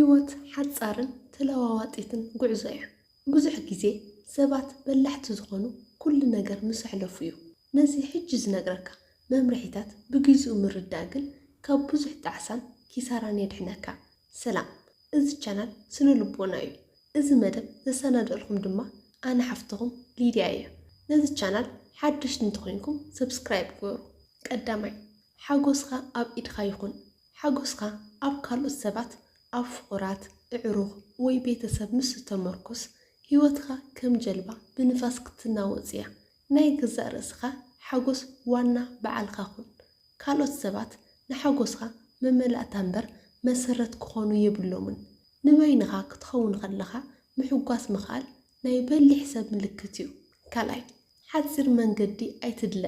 ህይወት ሓጻርን ተለዋዋጢትን ጉዕዞ እያ። ብዙሕ ግዜ ሰባት በላሕቲ ዝኾኑ ኩሉ ነገር ምስ ኣሕለፉ እዩ። ነዚ ሕጂ ዝነግረካ መምርሒታት ብግዜኡ ምርዳእ ግን ካብ ብዙሕ ጣዕሳን ኪሳራን የድሕነካ። ሰላም፣ እዚ ቻናል ስነ ልቦና እዩ። እዚ መደብ ዘሰናደልኩም ድማ ኣነ ሓፍትኹም ሊድያ እየ። ነዚ ቻናል ሓደሽቲ እንተኾይንኩም ሰብስክራይብ ግበሩ። ቀዳማይ፣ ሓጎስኻ ኣብ ኢድኻ ይኹን። ሓጎስኻ ኣብ ካልኦት ሰባት፣ ኣብ ፍቑራት፣ ኣዕሩኽ ወይ ቤተሰብ ምስ እተመርኩስ፣ ህይወትኻ ከም ጀልባ ብንፋስ ክትናወጽ እያ። ናይ ገዛእ ርእስኻ ሓጎስ ዋና በዓልኻ ኩን። ካልኦት ሰባት ንሓጎስኻ መመላእታ እምበር መሰረት ክኾኑ የብሎምን። ንበይንኻ ክትኸውን ከለኻ ምሕጓስ ምኽኣል ናይ በሊሕ ሰብ ምልክት እዩ። ካልኣይ፣ ሓጺር መንገዲ ኣይትድለ።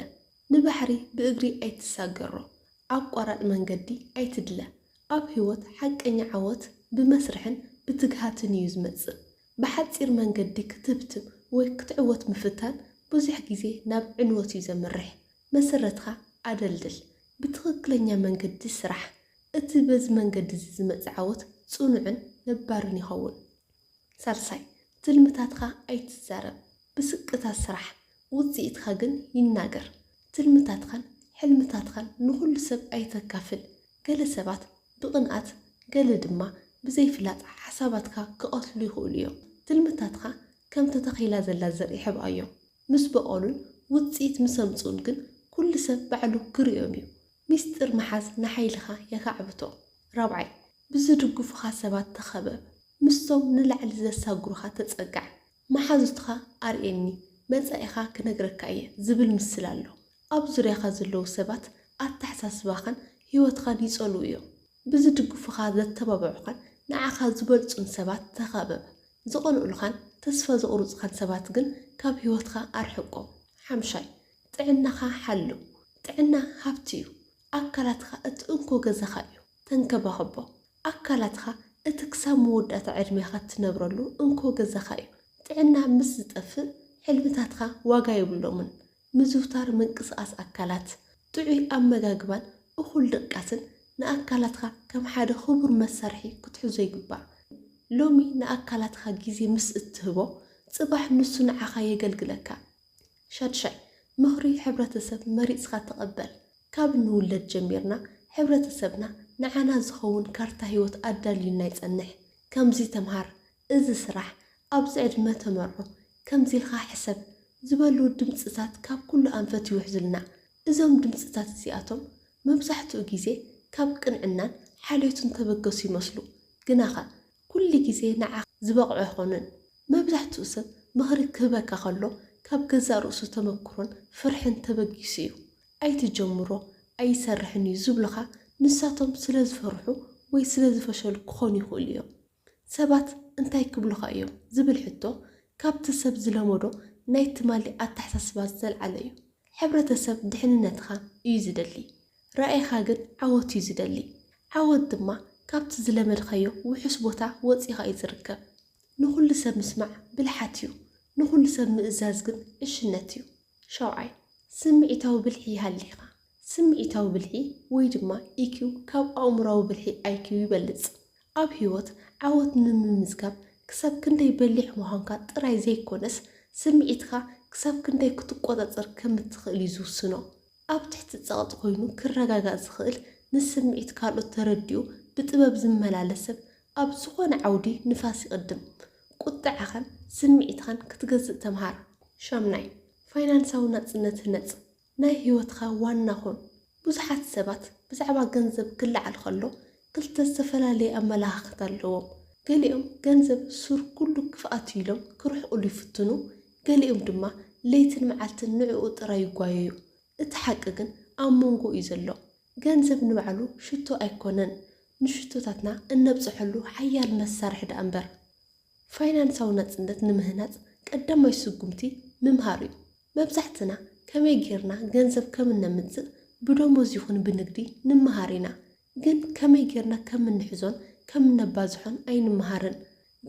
ንባሕሪ ብእግሪ ኣይትሳገሮ። ኣቋራጭ መንገዲ ኣይትድለ። ኣብ ህይወት ሓቀኛ ዓወት ብመስርሕን ብትግሃትን እዩ ዝመጽእ። ብሓጺር መንገዲ ክትህብትም ወይ ክትዕወት ምፍታን ብዙሕ ግዜ ናብ ዕንወት እዩ ዘምርሕ። መሰረትካ ኣደልድል። ብትኽክለኛ መንገዲ ስራሕ። እቲ በዚ መንገዲ እዚ ዝመጽእ ዓወት ጽኑዕን ነባርን ይኸውን። ሳልሳይ፣ ትልምታትካ ኣይትዛረብ፣ ብስቅታ ስራሕ፣ ውጽኢትካ ግን ይናገር። ትልምታትካን ሕልምታትካን ንኹሉ ሰብ ኣይተካፍል። ገለ ሰባት ብቕንኣት፣ ገለ ድማ ብዘይፍላጥ ሓሳባትካ ክቐትሉ ይኽእሉ እዮም። ትልምታትካ ከም ተተኺላ ዘላ ዘርኢ ሕብኣዮም። ምስ በቖሉን ውጽኢት ምስ ኣምጽኡን ግን ኩሉ ሰብ ባዕሉ ክርእዮም እዩ። ሚስጥር ምሓዝ ንሓይልኻ የኻዕብቶ። ራብዓይ፣ ብዝድግፉኻ ሰባት ተኸበብ። ምስቶም ንላዕሊ ዘሳግሩኻ ተጸጋዕ። መሓዙትኻ ኣርእየኒ፣ መጻኢኻ ክነግረካ እየ ዝብል ምስላ ኣሎ። ኣብ ዙርያኻ ዘለዉ ሰባት ኣተሓሳስባኻን ህይወትኻን ይጸልዉ እዮም። ብዝድግፉኻ ዘተባብዑኻን ንዓኻ ዝበልጹን ሰባት ተኸበብ። ዝቐንኡልኻን ተስፋ ዘቑርጹኻን ሰባት ግን ካብ ህይወትኻ ኣርሕቆም። ሓምሻይ፣ ጥዕናኻ ሓሉ። ጥዕና ሃብቲ እዩ። ኣካላትካ እቲ እንኮ ገዛኻ እዩ። ተንከባኸቦ። ኣካላትካ እቲ ክሳብ መወዳእታ ዕድሜኻ እትነብረሉ እንኮ ገዛኻ እዩ። ጥዕና ምስ ዝጠፍእ ሕልምታትካ ዋጋ የብሎምን። ምዝውታር ምንቅስቓስ ኣካላት፣ ጥዑይ ኣመጋግባን እኹል ድቃስን ንኣካላትካ ከም ሓደ ክቡር መሳርሒ ክትሕዞ ይግባእ። ሎሚ ንኣካላትካ ግዜ ምስ እትህቦ፣ ጽባሕ ንሱ ንዓኻ የገልግለካ። ሻድሻይ፣ ምኽሪ ሕብረተሰብ መሪጽካ ተቐበል። ካብ እንውለድ ጀሚርና ሕብረተሰብና ንዓና ዝኸውን ካርታ ህይወት ኣዳልዩና ይጸንሕ። ከምዚ ተምሃር፣ እዚ ስራሕ፣ ኣብዚ ዕድመ ተመርዖ፣ ከምዚ ኢልካ ሕሰብ ዝበሉ ድምጽታት ካብ ኩሉ ኣንፈት ይውሕዙልና። እዞም ድምጽታት እዚኣቶም መብዛሕትኡ ግዜ ካብ ቅንዕናን ሓልዮትን ተበገሱ ይመስሉ። ግናኸ ኩሉ ግዜ ንዓኻ ዝበቕዑ ኣይኾኑን። መብዛሕትኡ ሰብ ምኽሪ ክህበካ ከሎ ካብ ገዛእ ርእሱ ተመክሮን ፍርሕን ተበጊሱ እዩ። ኣይትጀምሮ፣ ኣይሰርሕን እዩ ዝብሉኻ ንሳቶም ስለ ዝፈርሑ ወይ ስለ ዝፈሸሉ ክኾኑ ይኽእሉ እዮም። ሰባት እንታይ ክብሉኻ እዮም ዝብል ሕቶ ካብቲ ሰብ ዝለመዶ ናይ ትማሊ ኣተሓሳስባ ዝተልዓለ እዩ። ሕብረተሰብ ድሕንነትኻ እዩ ዝደሊ፣ ራእይኻ ግን ዓወት እዩ ዝደሊ። ዓወት ድማ ካብቲ ዝለመድካዮ ውሑስ ቦታ ወጺኻ እዩ ዝርከብ። ንኹሉ ሰብ ምስማዕ ብልሓት እዩ፣ ንኹሉ ሰብ ምእዛዝ ግን ዕሽነት እዩ። ሻውዓይ፣ ስምዒታዊ ብልሒ ይሃልይካ። ስምዒታዊ ብልሒ ወይ ድማ ኢኪው ካብ ኣእምሮኣዊ ብልሒ ኣይኪው ይበልጽ። ኣብ ህይወት ዓወት ንምምዝጋብ ክሳብ ክንደይ በሊሕ ምዃንካ ጥራይ ዘይኮነስ፣ ስምዒትካ ክሳብ ክንደይ ክትቆጻጸር ከም እትኽእል እዩ ዝውስኖ። ኣብ ትሕቲ ጸቕጢ ኮይኑ ክረጋጋእ ዝኽእል፣ ንስምዒት ካልኦት ተረዲኡ ብጥበብ ዝመላለስ ሰብ ኣብ ዝኾነ ዓውዲ ንፋስ ይቕድም። ቁጥዐኻን ስምዒትኻን ክትገዝእ ተምሃር። ሻምናይ፣ ፋይናንሳዊ ናጽነት ህነጽ። ናይ ህይወትኻ ዋና ኹን። ብዙሓት ሰባት ብዛዕባ ገንዘብ ክለዓል ከሎ ክልተ ዝተፈላለየ ኣመለኻኽታ ኣለዎም። ገሊኦም ገንዘብ ሱር ኩሉ ክፍኣት እዩ ኢሎም ክርሕቑሉ ይፍትኑ፣ ገሊኦም ድማ ለይትን መዓልትን ንዕኡ ጥራይ ይጓየዩ። እቲ ሓቂ ግን ኣብ መንጎ እዩ ዘሎ። ገንዘብ ንባዕሉ ሽቶ ኣይኮነን፣ ንሽቶታትና እነብጽሐሉ ሓያል መሳርሒ ደኣ እምበር። ፋይናንሳዊ ናጽነት ንምህናጽ ቀዳማይ ስጉምቲ ምምሃር እዩ። መብዛሕትና ከመይ ጌርና ገንዘብ ከም እነምጽእ ብደሞዝ ይኹን ብንግዲ ንምሃር ኢና። ግን ከመይ ጌርና ከም እንሕዞን ከም እነባዝሖን ኣይንምሃርን።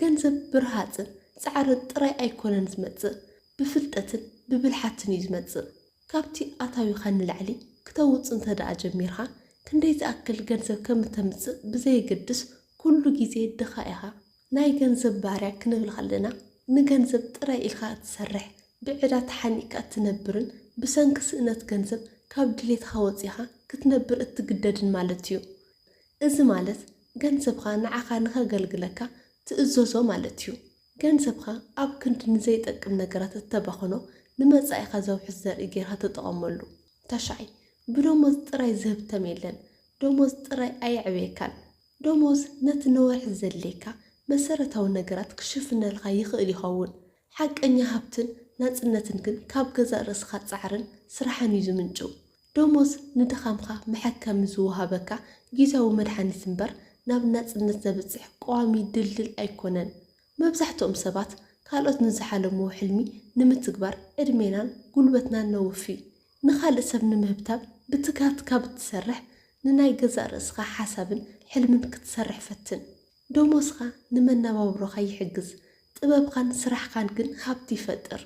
ገንዘብ ብርሃጽን ጻዕርን ጥራይ ኣይኮነን ዝመጽእ፣ ብፍልጠትን ብብልሓትን እዩ ዝመጽእ። ካብቲ ኣታዊኻ ንላዕሊ ክተውጽእ እንተ ደኣ ጀሚርካ፣ ክንደይ ዝኣክል ገንዘብ ከም እተምጽእ ብዘየገድስ፣ ኩሉ ግዜ ድኻ ኢኻ። ናይ ገንዘብ ባርያ ክንብል ከለና፣ ንገንዘብ ጥራይ ኢልካ እትሰርሕ፣ ብዕዳ ተሓኒቕካ እትነብርን ብሰንኪ ስእነት ገንዘብ ካብ ድሌትካ ወጺኻ ክትነብር እትግደድን ማለት እዩ። እዚ ማለት፣ ገንዘብካ ንዓኻ ንኸገልግለካ ትእዘዞ ማለት እዩ። ገንዘብካ ኣብ ክንዲ ንዘይጠቅም ነገራት እተባኽኖ፣ ንመጻኢኻ ዘውሕስ ዘርኢ ጌርካ ተጠቐመሉ። ታሽዓይ፣ ብደሞዝ ጥራይ ዝህብተም የለን። ደሞዝ ጥራይ ኣየዕብየካን። ደሞዝ ነቲ ንወርሒ ዘድልየካ መሰረታዊ ነገራት ክሽፍነልካ ይኽእል ይኸውን። ሓቀኛ ሃብትን ናጽነትን ግን ካብ ገዛእ ርእስኻ ጻዕርን ስራሕን እዩ ዝምንጩ። ደሞዝ ንድኻምካ መሐከሚ ዝወሃበካ ግዝያዊ መድሓኒት እምበር፣ ናብ ናጽነት ዘብጽሕ ቀዋሚ ድልድል ኣይኮነን። መብዛሕትኦም ሰባት ካልኦት ንዝሓለምዎ ሕልሚ ንምትግባር ዕድሜናን ጉልበትናን ነውፊ። ንኻልእ ሰብ ንምህብታም ብትግሃት ካብ እትሰርሕ፣ ንናይ ገዛእ ርእስኻ ሓሳብን ሕልምን ክትሰርሕ ፈትን። ደሞዝኻ ንመነባብሮኻ ይሕግዝ፣ ጥበብኻን ስራሕኻን ግን ሃብቲ ይፈጥር።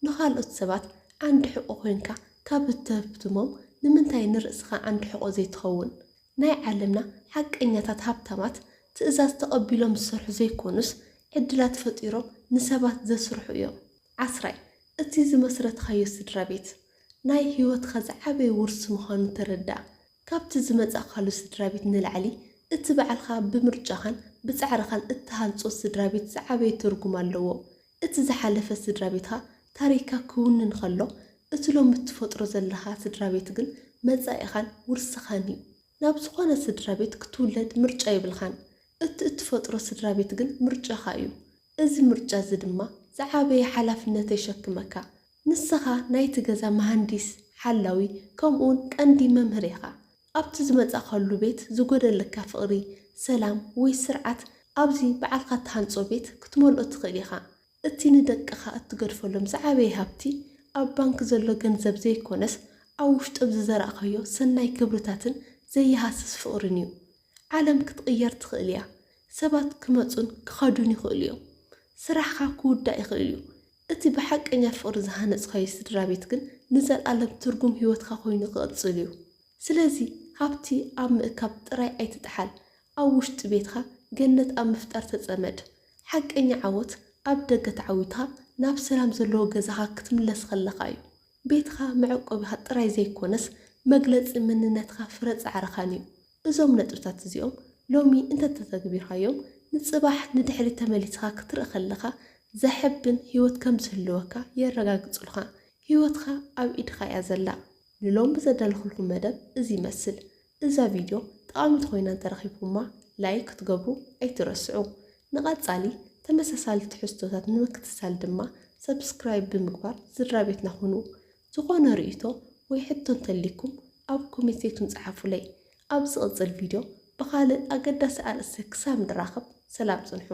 ንኻልኦት ሰባት ዓንዲ ሕቖ ኮይንካ ካብ እትህብትሞም፣ ንምንታይ ንርእስኻ ዓንዲ ሕቖ ዘይትኸውን? ናይ ዓለምና ሓቀኛታት ሃብታማት ትእዛዝ ተቐቢሎም ዝሰርሑ ዘይኮኑስ፣ ዕድላት ፈጢሮም ንሰባት ዘስርሑ እዮም። ዓስራይ፣ እቲ ዝመስረትካዮ ስድራ ቤት ናይ ህይወትካ ዝዓበየ ውርሲ ምዃኑ ተረዳእ። ካብቲ ዝመጻእካሉ ስድራ ቤት ንላዕሊ፣ እቲ ባዕልኻ ብምርጫኻን ብጻዕርኻን እትሃንጾ ስድራ ቤት ዝዓበየ ትርጉም ኣለዎ። እቲ ዝሓለፈ ስድራ ቤትካ ታሪኽካ ክውንን ከሎ፣ እቲ ሎሚ እትፈጥሮ ዘለኻ ስድራ ቤት ግን መጻኢኻን ውርስኻን እዩ። ናብ ዝኾነ ስድራ ቤት ክትውለድ ምርጫ የብልኻን። እቲ እትፈጥሮ ስድራ ቤት ግን ምርጫኻ እዩ። እዚ ምርጫ እዚ ድማ ዝዓበየ ሓላፍነት የሸክመካ። ንስኻ ናይቲ ገዛ መሃንዲስ፣ ሓላዊ፣ ከምኡውን ቀንዲ መምህር ኢኻ። ኣብቲ ዝመጻእካሉ ቤት ዝጎደለካ ፍቕሪ፣ ሰላም ወይ ስርዓት፣ ኣብዚ ባዕልኻ እትሃንጾ ቤት ክትመልኦ ትኽእል ኢኻ። እቲ ንደቅኻ እትገድፈሎም ዝዓበየ ሃብቲ፣ ኣብ ባንክ ዘሎ ገንዘብ ዘይኮነስ፣ ኣብ ውሽጦም ዝዘራእካዮ ሰናይ ክብርታትን ዘይሃስስ ፍቕርን እዩ። ዓለም ክትቕየር ትኽእል እያ። ሰባት ክመጹን ክኸዱን ይኽእሉ እዮም። ስራሕኻ ክውዳእ ይኽእል እዩ። እቲ ብሓቀኛ ፍቕሪ ዝሃነጽካዮ ስድራ ቤት ግን ንዘለኣለም ትርጉም ህይወትካ ኮይኑ ክቕጽል እዩ። ስለዚ፣ ሃብቲ ኣብ ምእካብ ጥራይ ኣይትጥሓል። ኣብ ውሽጢ ቤትኻ ገነት ኣብ ምፍጣር ተጸመድ። ሓቀኛ ዓወት ኣብ ደገ ተዓዊትካ ናብ ሰላም ዘለዎ ገዛኻ ክትምለስ ከለኻ እዩ። ቤትኻ መዕቆቢኻ ጥራይ ዘይኮነስ፣ መግለጺ መንነትካ፣ ፍረ ጻዕርኻን እዩ። እዞም ነጥብታት እዚኦም ሎሚ እንተተተግቢርካዮም፣ ንጽባሕ ንድሕሪት ተመሊስካ ክትርኢ ከለኻ ዘሐብን ህይወት ከም ዝህልወካ የረጋግጹልካ። ህይወትካ ኣብ ኢድኻ እያ ዘላ። ንሎሚ ዘዳለኹልኩም መደብ እዚ ይመስል። እዛ ቪድዮ ጠቓሚት ኮይና እንተረኺብኩማ፣ ላይክ ክትገብሩ ኣይትረስዑ። ንቐጻሊ ተመሳሳሊ ትሕዝቶታት ንምክትታል ድማ ሰብስክራይብ ብምግባር ስድራ ቤትና ኩኑ። ዝኾነ ርእይቶ ወይ ሕቶ እንተልይኩም ኣብ ኮሜንት ሴክሽን ጸሓፉለይ። ኣብ ዝቕጽል ቪድዮ ብኻልእ ኣገዳሲ ኣርእስቲ ክሳብ ንራኸብ ሰላም ጽንሑ።